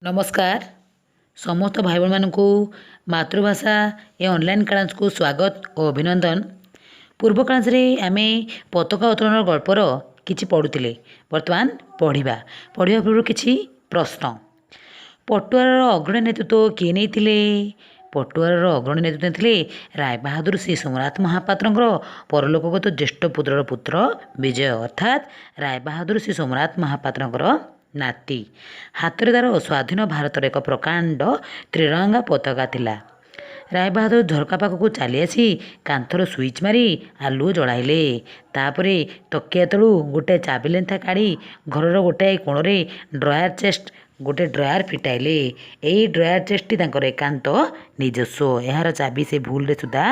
ନମସ୍କାର ସମସ୍ତ ଭାଇ ଭଉଣୀମାନଙ୍କୁ, ମାତୃଭାଷା ଏ ଅନଲାଇନ୍ କ୍ଲାସ୍କୁ ସ୍ୱାଗତ ଓ ଅଭିନନ୍ଦନ। ପୂର୍ବ କ୍ଲାସ୍ରେ ଆମେ ପତାକା ଉତ୍ତୋଳନର ଗଳ୍ପର କିଛି ପଢ଼ୁଥିଲେ, ବର୍ତ୍ତମାନ ପଢ଼ିବା। ପଢ଼ିବା ପୂର୍ବରୁ କିଛି ପ୍ରଶ୍ନ। ପଟୁଆରର ଅଗ୍ରଣୀ ନେତୃତ୍ୱ କିଏ ନେଇଥିଲେ? ପଟୁଆରର ଅଗ୍ରଣୀ ନେତୃତ୍ୱ ନେଇଥିଲେ ରାୟବାହାଦୁର ଶ୍ରୀ ସୋମନାଥ ମହାପାତ୍ରଙ୍କର ପରଲୋକଗତ ଜ୍ୟେଷ୍ଠ ପୁତ୍ରର ପୁତ୍ର ବିଜୟ, ଅର୍ଥାତ୍ ରାୟବାହାଦୁର ଶ୍ରୀ ସୋମନାଥ ମହାପାତ୍ରଙ୍କର ନାତି। ହାତରେ ତାର ସ୍ୱାଧୀନ ଭାରତର ଏକ ପ୍ରକାଣ୍ଡ ତ୍ରିରଙ୍ଗା ପତାକା ଥିଲା। ରାୟବାହାଦୁର ଝରକା ପାଖକୁ ଚାଲିଆସି କାନ୍ଥର ସୁଇଚ୍ ମାରି ଆଲୁଅ ଜଳାଇଲେ। ତାପରେ ତକିଆ ତଳୁ ଗୋଟାଏ ଚାବି ଲେନ୍ଥା କାଢ଼ି ଘରର ଗୋଟାଏ କୋଣରେ ଡ୍ରୟାର ଚେଷ୍ଟ ଗୋଟେ ଡ୍ରୟାର ଫିଟାଇଲେ। ଏଇ ଡ୍ରୟାର ଚେଷ୍ଟଟି ତାଙ୍କର ଏକାନ୍ତ ନିଜସ୍ୱ। ଏହାର ଚାବି ସେ ଭୁଲରେ ସୁଦ୍ଧା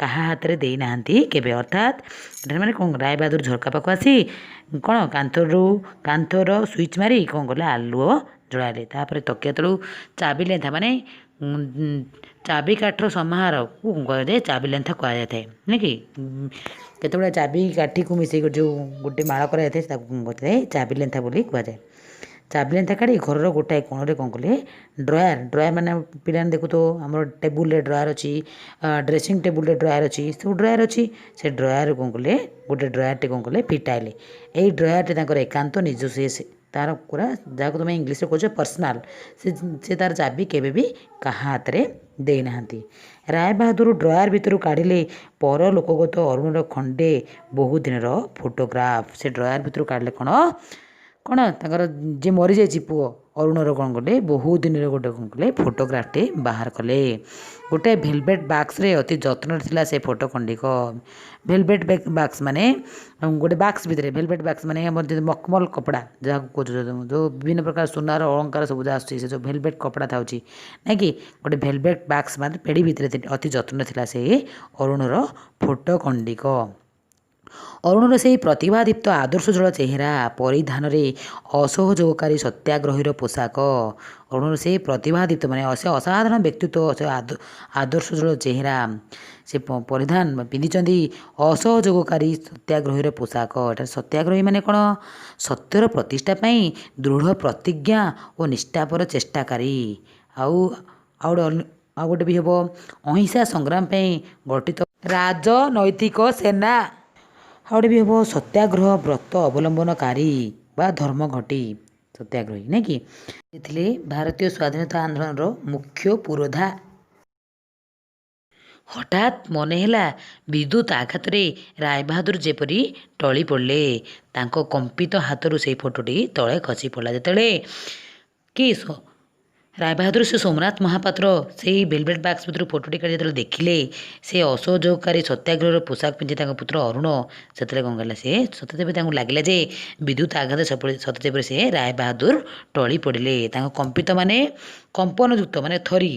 କାହା ହାତରେ ଦେଇନାହାନ୍ତି କେବେ। ଅର୍ଥାତ୍ ଏଠାରେ ମାନେ କ'ଣ? ରାୟବାହାଦୁର ଝରକା ପାଖକୁ ଆସି କ'ଣ କାନ୍ଥର ସୁଇଚ୍ ମାରି କ'ଣ କଲେ? ଆଲୁଅ ଜଳାଇଲେ। ତାପରେ ତକିଆ ତଳୁ ଚାବି ଲେନ୍ଥା, ମାନେ ଚାବି କାଠିର ସମାହାରକୁ କୁହାଯାଏ ଚାବି ଲେନ୍ଥା କୁହାଯାଇଥାଏ, ନାଇଁ କି? କେତେଗୁଡ଼ା ଚାବି କାଠିକୁ ମିଶାଇକି ଯେଉଁ ଗୋଟେ ମାଳ କରାଯାଇଥାଏ, ତାକୁ କ'ଣ କୁହାଯାଏ? ଚାବି ଲେନ୍ଥା ବୋଲି କୁହାଯାଏ। ଚାବି ଲେନ୍ଥା କାଢ଼ି ଘରର ଗୋଟାଏ କୋଣରେ କ'ଣ କଲେ? ଡ୍ରୟାର। ଡ୍ରୟାର ମାନେ ପିଲାମାନେ ଦେଖୁଥିବ, ଆମର ଟେବୁଲରେ ଡ୍ରୟାର ଅଛି, ଡ୍ରେସିଂ ଟେବୁଲରେ ଡ୍ରୟାର ଅଛି, ସବୁ ଡ୍ରୟାର ଅଛି। ସେ ଡ୍ରୟାର କ'ଣ କଲେ? ଗୋଟେ ଡ୍ରୟାରଟେ କ'ଣ କଲେ? ଫିଟାଇଲେ। ଏଇ ଡ୍ରୟାରଟି ତାଙ୍କର ଏକାନ୍ତ ନିଜସ୍ୱ। ସେ ତାର ପୁରା, ଯାହାକୁ ତୁମେ ଇଂଲିଶରେ କହୁଛ ପର୍ସନାଲ। ସେ ତାର ଚାବି କେବେ ବି କାହା ହାତରେ ଦେଇନାହାନ୍ତି। ରାୟବାହାଦୁର ଡ୍ରୟାର ଭିତରୁ କାଢ଼ିଲେ ପରଲୋକଗତ ଅରୁଣର ଖଣ୍ଡେ ବହୁ ଦିନର ଫଟୋଗ୍ରାଫ। ସେ ଡ୍ରୟାର ଭିତରୁ କାଢ଼ିଲେ କ'ଣ? କ'ଣ ତାଙ୍କର ଯିଏ ମରିଯାଇଛି ପୁଅ ଅରୁଣର କ'ଣ କଲେ? ବହୁ ଦିନର ଗୋଟେ କ'ଣ କଲେ? ଫଟୋଗ୍ରାଫଟେ ବାହାର କଲେ। ଗୋଟେ ଭେଲଭେଟ୍ ବାକ୍ସରେ ଅତି ଯତ୍ନରେ ଥିଲା ସେ ଫଟୋ ଖଣ୍ଡିକ। ଭେଲଭେଟ୍ ବାକ୍ସ ମାନେ ଗୋଟେ ବାକ୍ସ ଭିତରେ। ଭେଲଭେଟ୍ ବାକ୍ସ ମାନେ ଆମର ଯଦି ମଖମଲ କପଡ଼ା ଯାହାକୁ କହୁଛ, ଯେଉଁ ବିଭିନ୍ନ ପ୍ରକାର ସୁନାର ଅଳଙ୍କାର ସବୁ ଯାହା ଆସୁଛି, ସେ ଯେଉଁ ଭେଲଭେଟ୍ କପଡ଼ା ଥାଉଛି, ନାଇଁ କି? ଗୋଟେ ଭେଲଭେଟ୍ ବାକ୍ସ ମାନେ ପେଡ଼ି ଭିତରେ ଅତି ଯତ୍ନରେ ଥିଲା ସେଇ ଅରୁଣର ଫଟୋ ଖଣ୍ଡିକ। ଅରୁଣର ସେହି ପ୍ରତିଭାଦୀପ୍ତ ଆଦର୍ଶୋଜ୍ୱଳ ଚେହେରା, ପରିଧାନରେ ଅସହଯୋଗକାରୀ ସତ୍ୟାଗ୍ରହୀର ପୋଷାକ। ଅରୁଣର ସେହି ପ୍ରତିଭାଦୀପ୍ତ ମାନେ ସେ ଅସାଧାରଣ ବ୍ୟକ୍ତିତ୍ୱ, ସେ ଆଦର୍ଶୋଜ୍ୱଳ ଚେହେରା, ସେ ପରିଧାନ ପିନ୍ଧିଛନ୍ତି ଅସହଯୋଗକାରୀ ସତ୍ୟାଗ୍ରହୀର ପୋଷାକ। ଏଠାରେ ସତ୍ୟାଗ୍ରହୀ ମାନେ କ'ଣ? ସତ୍ୟର ପ୍ରତିଷ୍ଠା ପାଇଁ ଦୃଢ଼ ପ୍ରତିଜ୍ଞା ଓ ନିଷ୍ଠାପର ଚେଷ୍ଟାକାରୀ। ଆଉ ଗୋଟେ ବି ହେବ, ଅହିଂସା ସଂଗ୍ରାମ ପାଇଁ ଗଠିତ ରାଜନୈତିକ ସେନା। ଆଉ ଗୋଟେ ବି ହେବ, ସତ୍ୟାଗ୍ରହ ବ୍ରତ ଅବଲମ୍ବନକାରୀ ବା ଧର୍ମଘଟି ସତ୍ୟାଗ୍ରହୀ, ନାଇଁ କି? ଥିଲେ ଭାରତୀୟ ସ୍ୱାଧୀନତା ଆନ୍ଦୋଳନର ମୁଖ୍ୟ ପୁରୋଧା। ହଠାତ୍ ମନେହେଲା ବିଦ୍ୟୁତ୍ ଆଘାତରେ ରାୟବାହାଦୁର ଯେପରି ଟଳି ପଡ଼ିଲେ। ତାଙ୍କ କମ୍ପିତ ହାତରୁ ସେଇ ଫଟୋଟି ତଳେ ଖସି ପଡ଼ିଲା। ଯେତେବେଳେ କି ରାୟବାହାଦୁର ସେ ସୋମନାଥ ମହାପାତ୍ର ସେଇ ଭେଲଭେଟ୍ ବାକ୍ସ ଭିତରୁ ଫଟୋଟି କାଢ଼ି ଯେତେବେଳେ ଦେଖିଲେ ସେ ଅସହଯୋଗକାରୀ ସତ୍ୟାଗ୍ରହର ପୋଷାକ ପିନ୍ଧି ତାଙ୍କ ପୁତ୍ର ଅରୁଣ, ସେତେବେଳେ କ'ଣ କଲେ ସେ? ସତେ ଯେପରି ତାଙ୍କୁ ଲାଗିଲା ଯେ ବିଦ୍ୟୁତ୍ ଆଘାତ, ସତେ ଯେପରି ସେ ରାୟବାହାଦୁର ଟଳି ପଡ଼ିଲେ। ତାଙ୍କ କମ୍ପିତ ମାନେ କମ୍ପନଯୁକ୍ତ, ମାନେ ଥରି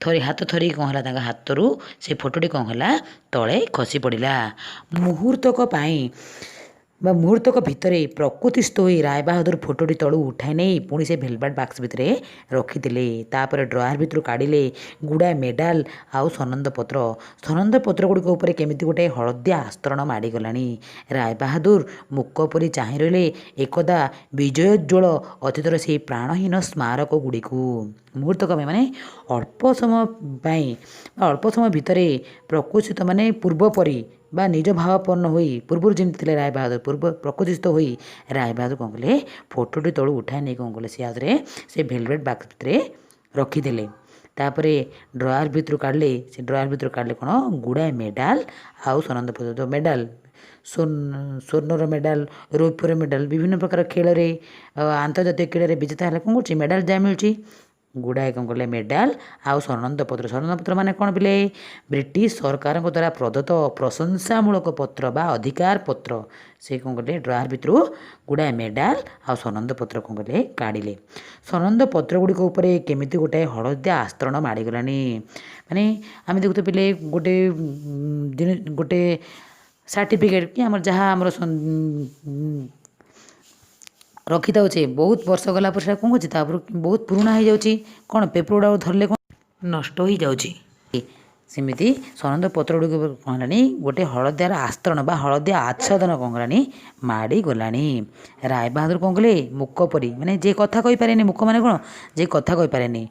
ଥରି, ହାତ ଥରି କ'ଣ ହେଲା? ତାଙ୍କ ହାତରୁ ସେ ଫଟୋଟି କ'ଣ ହେଲା? ତଳେ ଖସି ପଡ଼ିଲା। ମୁହୂର୍ତ୍ତକ ପାଇଁ ବା ମୁହୂର୍ତ୍ତକ ଭିତରେ ପ୍ରକୃତିସ୍ଥ ହୋଇ ରାୟବାହାଦୁର ଫଟୋଟି ତଳୁ ଉଠାଇ ନେଇ ପୁଣି ସେ ଭେଲଭେଟ୍ ବାକ୍ସ ଭିତରେ ରଖିଦେଲେ। ତାପରେ ଡ୍ରୟାର ଭିତରୁ କାଢ଼ିଲେ ଗୁଡ଼ାଏ ମେଡାଲ ଆଉ ସନନ୍ଦ ପତ୍ର। ସନନ୍ଦ ପତ୍ର ଗୁଡ଼ିକ ଉପରେ କେମିତି ଗୋଟେ ହଳଦିଆ ଆସ୍ତରଣ ମାଡ଼ିଗଲାଣି। ରାୟବାହାଦୁର ମୂକ ପରି ଚାହିଁ ରହିଲେ ଏକଦା ବିଜୟୋଜ୍ୱଳ ଅତୀତର ସେଇ ପ୍ରାଣହୀନ ସ୍ମାରକ ଗୁଡ଼ିକୁ। ମୁହୂର୍ତ୍ତକ ପାଇଁ ମାନେ ଅଳ୍ପ ସମୟ ପାଇଁ ବା ଅଳ୍ପ ସମୟ ଭିତରେ ପ୍ରକୃତିସ୍ଥ ମାନେ ପୂର୍ବ ପରି ବା ନିଜ ଭାବାପନ୍ନ ହୋଇ, ପୂର୍ବରୁ ଯେମିତି ଥିଲେ ରାୟବାହାଦୁର, ପୂର୍ବ ପ୍ରକୃତିସ୍ଥ ହୋଇ ରାୟବାହାଦୁର କ'ଣ କଲେ? ଫଟୋଟି ତଳୁ ଉଠାଇ ନେଇ କ'ଣ କଲେ? ସେ ଆଉଥରେ ସେ ଭେଲଭେଟ୍ ବାକ୍ସ ଭିତରେ ରଖିଦେଲେ। ତାପରେ ଡ୍ରୟାର ଭିତରୁ କାଢ଼ିଲେ, ସେ ଡ୍ରୟାର ଭିତରୁ କାଢ଼ିଲେ କ'ଣ? ଗୁଡ଼ାଏ ମେଡାଲ ଆଉ ସନନ୍ଦ ପତ୍ର। ଯେଉଁ ମେଡାଲ, ସ୍ୱର୍ଣ୍ଣର ମେଡାଲ, ରୌପ୍ୟର ମେଡାଲ, ବିଭିନ୍ନ ପ୍ରକାର ଖେଳରେ, ଆନ୍ତର୍ଜାତୀୟ କ୍ରୀଡ଼ାରେ ବିଜେତା ହେଲେ କ'ଣ କରୁଛି? ମେଡାଲ ଯାହା ମିଳୁଛି। ଗୁଡ଼ାଏ କ'ଣ କଲେ? ମେଡାଲ ଆଉ ସନନ୍ଦ ପତ୍ର। ସନନ୍ଦ ପତ୍ର ମାନେ କ'ଣ ପିଲେ? ବ୍ରିଟିଶ ସରକାରଙ୍କ ଦ୍ୱାରା ପ୍ରଦତ୍ତ ପ୍ରଶଂସାମୂଳକ ପତ୍ର ବା ଅଧିକାର ପତ୍ର। ସେ କ'ଣ କଲେ? ଡ୍ରୟାର ଭିତରୁ ଗୁଡ଼ାଏ ମେଡାଲ ଆଉ ସନନ୍ଦ ପତ୍ର କ'ଣ କଲେ? କାଢ଼ିଲେ। ସନନ୍ଦ ପତ୍ର ଗୁଡ଼ିକ ଉପରେ କେମିତି ଗୋଟାଏ ହଳଦିଆ ଆସ୍ତରଣ ମାଡ଼ିଗଲାଣି। ମାନେ ଆମେ ଦେଖୁଥିବୁ ପିଲେ, ଗୋଟେ ସାର୍ଟିଫିକେଟ୍ କି ଆମର ଯାହା ଆମର ରଖିଥାଉଛେ, ବହୁତ ବର୍ଷ ଗଲା ପରେ ସେଇଟା କ'ଣ କରୁଛି? ତାପରେ ବହୁତ ପୁରୁଣା ହେଇଯାଉଛି। କ'ଣ ପେପର୍ ଗୁଡ଼ାକ ଧରିଲେ କ'ଣ ନଷ୍ଟ ହେଇଯାଉଛି। ସେମିତି ସନନ୍ଦ ପତ୍ର ଗୁଡ଼ିକ କ'ଣ ହେଲାଣି? ଗୋଟେ ହଳଦିଆର ଆସ୍ତରଣ ବା ହଳଦିଆ ଆଚ୍ଛାଦନ କ'ଣ କଲାଣି? ମାଡ଼ିଗଲାଣି। ରାୟବାହାଦୁର କ'ଣ କଲେ? ମୂକ ପରି, ମାନେ ଯିଏ କଥା କହିପାରେନି। ମୂକ ମାନେ କ'ଣ? ଯିଏ କଥା କହିପାରେନି।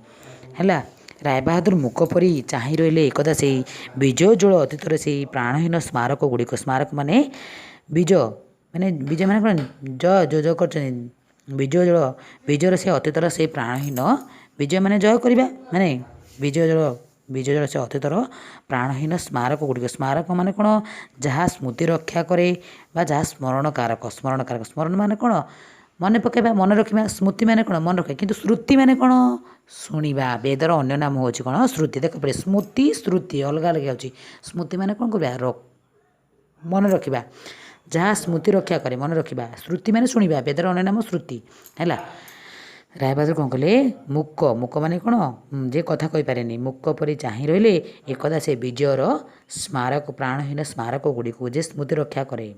ହେଲା, ରାୟବାହାଦୁର ମୂକ ପରି ଚାହିଁ ରହିଲେ ଏକଦା ସେଇ ବିଜୟୋଜ୍ୱଳ ଅତୀତର ସେଇ ପ୍ରାଣହୀନ ସ୍ମାରକ ଗୁଡ଼ିକ। ସ୍ମାରକ ମାନେ ବିଜୟ, ମାନେ ବିଜୟ ମାନେ କ'ଣ? ଜୟ, ଯୋ ଜୟ କରିଛନ୍ତି। ବିଜୟୋଜ୍ୱଳ, ବିଜୟର ସେ ଅତୀତର ସେଇ ପ୍ରାଣହୀନ, ବିଜୟ ମାନେ ଜୟ କରିବା, ମାନେ ବିଜୟୋଜ୍ୱଳ, ବିଜୟର ସେ ଅତୀତର ପ୍ରାଣହୀନ ସ୍ମାରକ ଗୁଡ଼ିକ। ସ୍ମାରକ ମାନେ କ'ଣ? ଯାହା ସ୍ମୃତି ରକ୍ଷା କରେ ବା ଯାହା ସ୍ମରଣକାରକ। ସ୍ମରଣକାରକ, ସ୍ମରଣ ମାନେ କ'ଣ? ମନେ ପକାଇବା, ମନେ ରଖିବା। ସ୍ମୃତି ମାନେ କ'ଣ? ମନେ ରଖିବା। କିନ୍ତୁ ଶ୍ରୁତି ମାନେ କ'ଣ? ଶୁଣିବା। ବେଦର ଅନ୍ୟ ନାମ ହେଉଛି କ'ଣ? ଶ୍ରୁତି। ଦେଖ ପରେ, ସ୍ମୃତି ଶ୍ରୁତି ଅଲଗା ଅଲଗା ଅଛି। ସ୍ମୃତି ମାନେ କ'ଣ କରିବା? ମନେ ରଖିବା, ଯାହା ସ୍ମୃତି ରକ୍ଷା କରେ, ମନେ ରଖିବା। ଶ୍ରୁତି ମାନେ ଶୁଣିବା। ବେଦର ଅନ୍ୟ ନାମ ଶ୍ରୁତି। ହେଲା, ରାୟବାହାଦୁର କ'ଣ କଲେ? ମୂକ, ମୂକ ମାନେ କ'ଣ? ଯିଏ କଥା କହିପାରେନି। ମୂକ ପରି ଚାହିଁ ରହିଲେ ଏକଦା ସେ ବିଜୟର ସ୍ମାରକ, ପ୍ରାଣହୀନ ସ୍ମାରକ ଗୁଡ଼ିକୁ ଯେ ସ୍ମୃତି ରକ୍ଷା କରେ।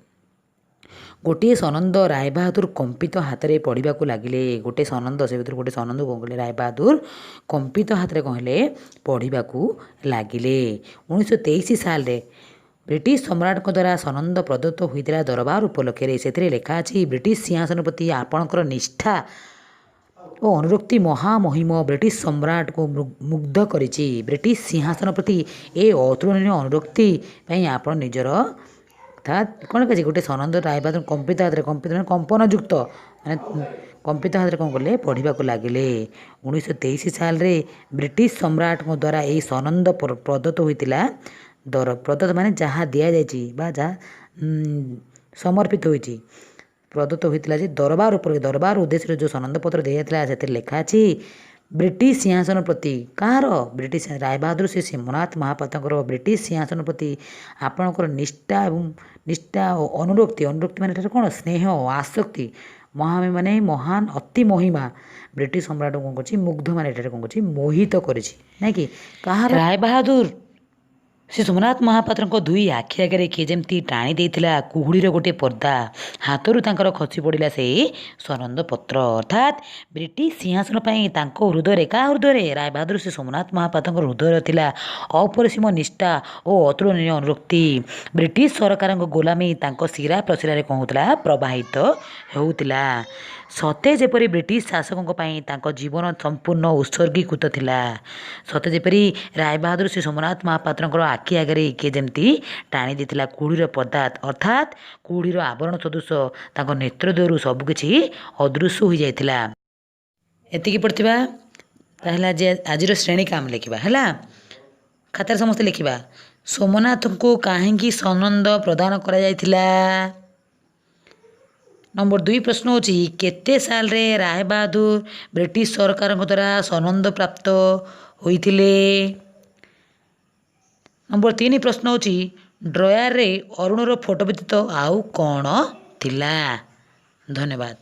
ଗୋଟିଏ ସନନ୍ଦ ରାୟବାହାଦୁର କମ୍ପିତ ହାତରେ ପଢ଼ିବାକୁ ଲାଗିଲେ। ଗୋଟେ ସନନ୍ଦ, ସେ ଭିତରୁ ଗୋଟେ ସନନ୍ଦ କ'ଣ କଲେ? ରାୟବାହାଦୁର କମ୍ପିତ ହାତରେ କ'ଣ ହେଲେ? ପଢ଼ିବାକୁ ଲାଗିଲେ। 1923 ସାଲରେ ବ୍ରିଟିଶ ସମ୍ରାଟଙ୍କ ଦ୍ୱାରା ସନନ୍ଦ ପ୍ରଦତ୍ତ ହୋଇଥିଲା ଦରବାର ଉପଲକ୍ଷରେ। ସେଥିରେ ଲେଖା ଅଛି, ବ୍ରିଟିଶ ସିଂହାସନ ପ୍ରତି ଆପଣଙ୍କର ନିଷ୍ଠା ଓ ଅନୁରକ୍ତି ମହାମହିମ ବ୍ରିଟିଶ ସମ୍ରାଟକୁ ମୁଗ୍ଧ କରିଛି। ବ୍ରିଟିଶ ସିଂହାସନ ପ୍ରତି ଏ ଅତୁଳନୀୟ ଅନୁରକ୍ତି ପାଇଁ ଆପଣ ନିଜର, ଅର୍ଥାତ୍ କ'ଣ ଲେଖାଛି? ଗୋଟେ ସନନ୍ଦ ରାୟବାହାଦୁର କମ୍ପିତ ହାତରେ, କମ୍ପିତ ମାନେ କମ୍ପନଯୁକ୍ତ, ମାନେ କମ୍ପିତ ହାତରେ କ'ଣ କଲେ? ପଢ଼ିବାକୁ ଲାଗିଲେ। 1923 ସାଲରେ ବ୍ରିଟିଶ ସମ୍ରାଟଙ୍କ ଦ୍ୱାରା ଏହି ସନନ୍ଦ ପ୍ରଦତ୍ତ ହୋଇଥିଲା। ଦର ପ୍ରଦତ୍ତ ମାନେ ଯାହା ଦିଆଯାଇଛି ବା ଯାହା ସମର୍ପିତ ହୋଇଛି। ପ୍ରଦତ୍ତ ହୋଇଥିଲା ଯେ ଦରବାର ଉପରେ, ଦରବାର ଉଦ୍ଦେଶ୍ୟରେ ଯେଉଁ ସନନ୍ଦ ପତ୍ର ଦିଆଯାଇଥିଲା, ସେଥିରେ ଲେଖା ଅଛି ବ୍ରିଟିଶ ସିଂହାସନ ପ୍ରତି କାହାର? ବ୍ରିଟିଶ ରାୟବାହାଦୁର ଶ୍ରୀ ସୋମନାଥ ମହାପାତ୍ରଙ୍କର ବ୍ରିଟିଶ ସିଂହାସନ ପ୍ରତି ଆପଣଙ୍କର ନିଷ୍ଠା ଏବଂ ନିଷ୍ଠା ଓ ଅନୁରକ୍ତି। ଅନୁରକ୍ତି ମାନେ ଏଠାରେ କ'ଣ? ସ୍ନେହ, ଆସକ୍ତି। ମହାମି ମାନେ ମହାନ, ଅତି ମହିମା। ବ୍ରିଟିଶ ସମ୍ରାଟ କ'ଣ କରୁଛି? ମୁଗ୍ଧ ମାନେ ଏଠାରେ କ'ଣ କରୁଛି? ମୋହିତ କରିଛି, ନାଇଁ କି? କାହାର? ରାୟବାହାଦୁର ଶ୍ରୀ ସୋମନାଥ ମହାପାତ୍ରଙ୍କ ଦୁଇ ଆଖି ଆଗରେ କିଏ ଯେମିତି ଟାଣି ଦେଇଥିଲା କୁହୁଡ଼ିର ଗୋଟିଏ ପର୍ଦ୍ଦା। ହାତରୁ ତାଙ୍କର ଖସି ପଡ଼ିଲା ସେଇ ସନନ୍ଦ ପତ୍ର। ଅର୍ଥାତ୍ ବ୍ରିଟିଶ ସିଂହାସନ ପାଇଁ ତାଙ୍କ ହୃଦୟରେ, କାହା ହୃଦୟରେ? ରାୟବାହାଦୁର ଶ୍ରୀ ସୋମନାଥ ମହାପାତ୍ରଙ୍କ ହୃଦୟରେ ଥିଲା ଅପରିସୀମ ନିଷ୍ଠା ଓ ଅତୁଳନୀୟ ଅନୁରକ୍ତି। ବ୍ରିଟିଶ ସରକାରଙ୍କ ଗୋଲାମୀ ତାଙ୍କ ଶିରା ପ୍ରଶିରାରେ କ'ଣ ହେଉଥିଲା? ପ୍ରବାହିତ ହେଉଥିଲା। ସତେ ଯେପରି ବ୍ରିଟିଶ ଶାସକଙ୍କ ପାଇଁ ତାଙ୍କ ଜୀବନ ସମ୍ପୂର୍ଣ୍ଣ ଉତ୍ସର୍ଗୀକୃତ ଥିଲା। ସତେ ଯେପରି ରାୟବାହାଦୁର ଶ୍ରୀ ସୋମନାଥ ମହାପାତ୍ରଙ୍କର ଆଖି ଆଗରେ କିଏ ଯେମିତି ଟାଣି ଦେଇଥିଲା କୁହୁଡ଼ିର ପର୍ଦ୍ଦା, ଅର୍ଥାତ୍ କୁହୁଡ଼ିର ଆବରଣ ସଦୃଶ ତାଙ୍କ ନେତ୍ରଦ୍ୱୟରୁ ସବୁକିଛି ଅଦୃଶ୍ୟ ହୋଇଯାଇଥିଲା। ଏତିକି ପଢ଼ିଥିବା। ତାହେଲେ ଆଜି ଆଜିର ଶ୍ରେଣୀ କାମ ଲେଖିବା। ହେଲା, ଖାତାରେ ସମସ୍ତେ ଲେଖିବା। ସୋମନାଥଙ୍କୁ କାହିଁକି ସନନ୍ଦ ପ୍ରଦାନ କରାଯାଇଥିଲା? ନମ୍ବର 2 ପ୍ରଶ୍ନ ହେଉଛି, କେତେ ସାଲରେ ରାୟବାହାଦୁର ବ୍ରିଟିଶ ସରକାରଙ୍କ ଦ୍ୱାରା ସନନ୍ଦ ପ୍ରାପ୍ତ ହୋଇଥିଲେ? ନମ୍ବର 3 ପ୍ରଶ୍ନ ହେଉଛି, ଡ୍ରୟାରରେ ଅରୁଣର ଫଟୋ ବ୍ୟତୀତ ଆଉ କ'ଣ ଥିଲା? ଧନ୍ୟବାଦ।